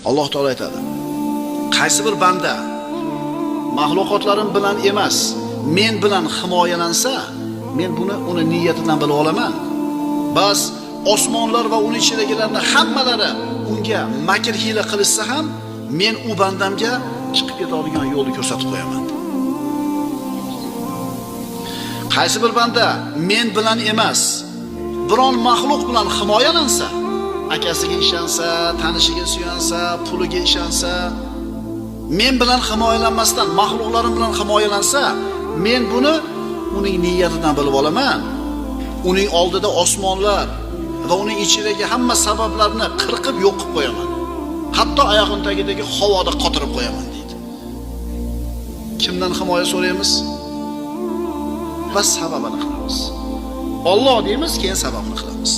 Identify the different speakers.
Speaker 1: Alloh taolo aytadi: qaysi bir banda maxluqotlarim bilan emas, men bilan himoyalansa, men buni uni niyatidan bilib olaman. Bas osmonlar va uni ichidagilarning hammalari unga makr hiyla qilishsa ham, men u bandamga chiqib ketadigan yo'lni ko'rsatib qo'yaman. Qaysi bir banda men bilan emas, biron maxluq bilan himoyalansa, akasiga ishonsa, tanishiga suyansa, puliga ishonsa, men bilan himoyalanmasdan maxluqlarim bilan himoyalansa, men buni uning niyatidan bilib olaman. Uning oldida osmonlar va uning ichidagi hamma sabablarni qirqib yo'q qilib qo'yaman. Hatto oyog'im tagidagi havoda qotirib qo'yaman deydi. Kimdan himoya so'raymiz? Va sababini qilamiz. Alloh deymiz, keyin sababini qilamiz.